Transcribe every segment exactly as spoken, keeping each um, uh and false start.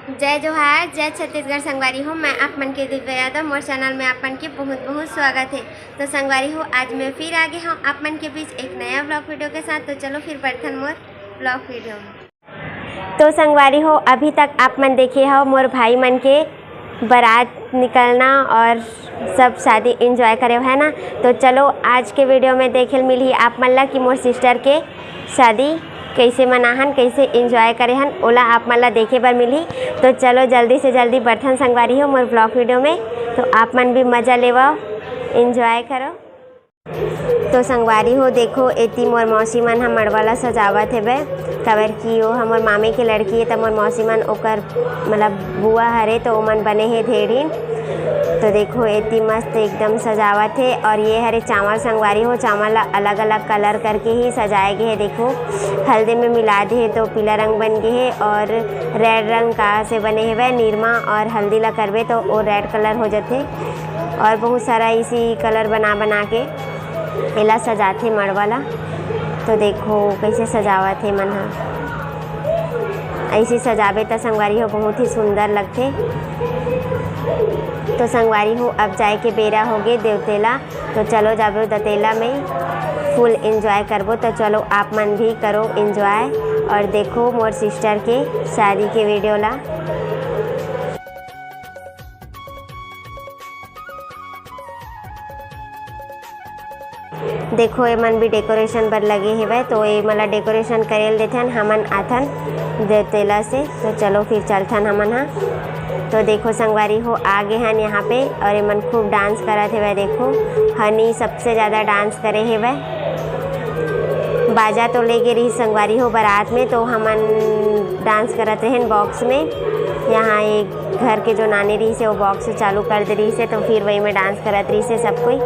जय जोहार, जय छत्तीसगढ़ संगवारी हो। मैं आप मन के दिव्या यादव, मोर चैनल में आप मन के बहुत बहुत स्वागत है। तो संगवारी हो, आज मैं फिर आ गए हूँ आप मन के बीच एक नया ब्लॉग वीडियो के साथ। तो चलो फिर बढ़थन मोर ब्लॉग वीडियो में। तो संगवारी हो, अभी तक आप मन देखे हो मोर भाई मन के बारात निकलना और सब शादी एंजॉय करे हो, है ना। तो चलो, आज के वीडियो में देखे ल मिलही आप मन ला कि मोर सिस्टर के शादी कैसे मनाहन, कैसे एंजॉय करे हन, ओला आप मन ला देखे बर मिलही। तो चलो, जल्दी से जल्दी बढ़थन संगवारी हो मोर ब्लॉग वीडियो में। तो आप मन भी मजा लेवो, एंजॉय करो। तो संगवारी हो, देखो, एती मोर मौसी मन ह मड़वा ला सजावत हेबे, काबर कि वो हमर मामे के लड़की है, त मोर मौसी मन ओकर, मतलब, बुआ हरे, तो ओमन बने हे ढेरिन। तो देखो, एती मस्त एकदम सजावत हे। और ये हरे चावल संगवारी हो, चावल ला अलग-अलग कलर करके ही सजाए गे हे। देखो, हल्दी में मिला दे हे, तो पीला रंग बन गे हे, और रेड रंग का से बने हेवय, निरमा और हल्दी ला करबे, तो वो रेड कलर हो जथे। और बहुत सारा इसी कलर बना बना के एला सजाथे मड़वा ला। तो देखो, कैसे सजावत हे मन ह। ऐसे सजाबे त संगवारी हो, बहुत ही सुंदर लगथे। तो संगवारी हो, अब जाए के बेरा होगे देवतेला। तो चलो, जाबो दतेला में फुल एंजॉय करबो। तो चलो, आप मन भी करो एंजॉय और देखो मोर सिस्टर के शादी के वीडियो ला। देखो, एमन भी डेकोरेशन बर लगे हेवय, तो ए मोला डेकोरेशन करे ल देथन, हमन आथन देवतेला से। तो चलो, फिर चलथन हमन हा। तो देखो संगवारी हो, आ गे हन यहाँ पे और एमन खूब डांस करत हेवय। देखो, हनी सबसे ज़्यादा डांस करे हेवय। बाजा तो ले गे रही संगवारी हो बारात में, तो हमन डांस करत रहेन बॉक्स में। यहाँ एक घर के जो नानी रहिसे, वो बॉक्स चालू कर दे रहिसे, तो फिर वही में डांस करत रहिसे सब कोई।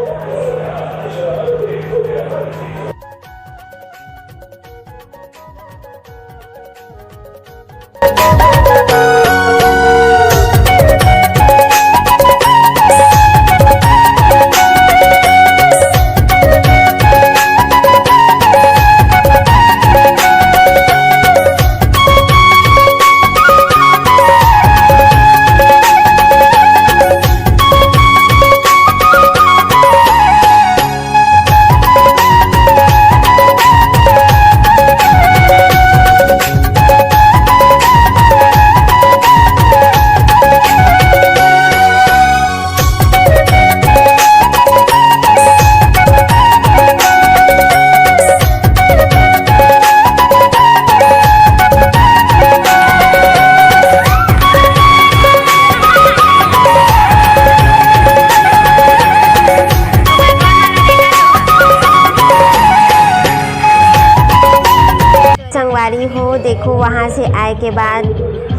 संगवारी हो, देखो, वहाँ से आए के बाद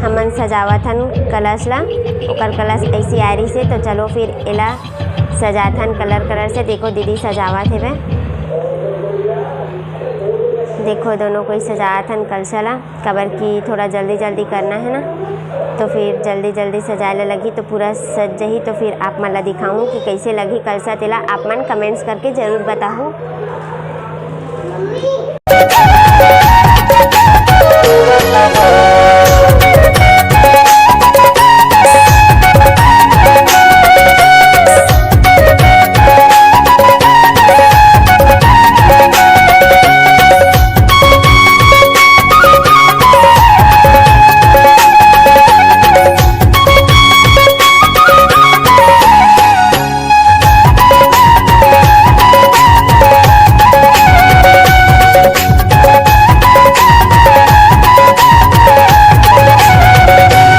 हमन सजावत हन कलश ला। ओकर कलश ऐसी आ रही से, तो चलो फिर एला सजाथन कलर कलर से। देखो, दीदी सजावत हेवे। देखो, दोनों कोई सजावत हन कलशा ला, काबर कि थोड़ा जल्दी जल्दी करना है ना, तो फिर जल्दी जल्दी सजाए ला लगही, तो पूरा सज जही। तो फिर आप मन ला दिखाऊँ कि कैसे लगही कलशा, तेला आप मन कमेंट्स करके जरूर बताहू।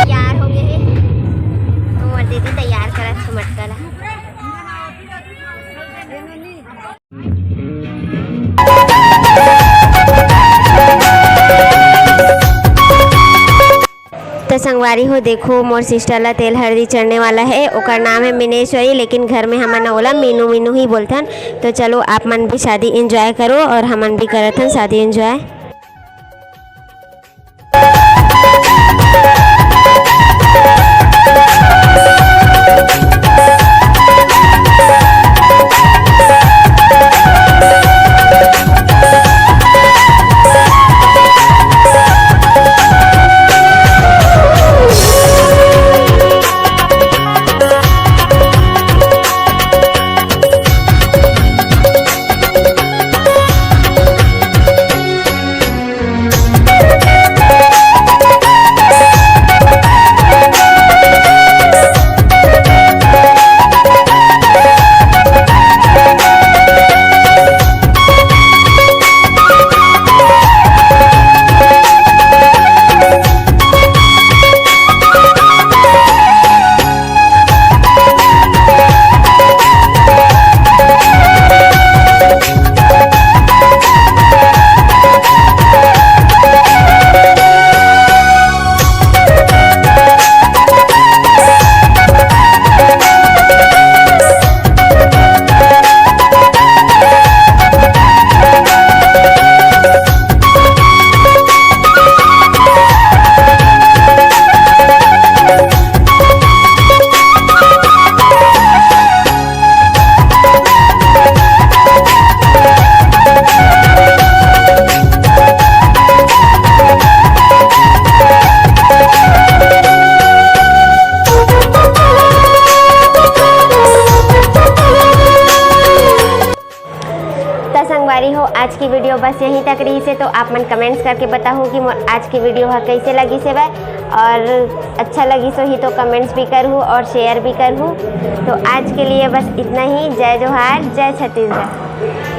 तैयार हो गए हैं, तो दीदी तैयार करत हे मटका ला। तो संगवारी हो, देखो, मोर सिस्टर ला तेल हरदी चढ़ने वाला है। ओकर नाम है मिनेश्वरी, लेकिन घर में हमन ओला मीनू मीनू ही बोलथन। तो चलो, आप मन भी शादी एंजॉय करो और हमन भी करत हन शादी एंजॉय। हो, आज की वीडियो बस यहीं तक रहिस हे, तो आप मन कमेंट्स करके बताहू कि मोर आज की वीडियो ह कैसे लगिस हे वह, और अच्छा लगिस होही तो कमेंट्स भी करहू और शेयर भी करहू। तो आज के लिए बस इतना ही। जय जोहार, जय छत्तीसगढ़।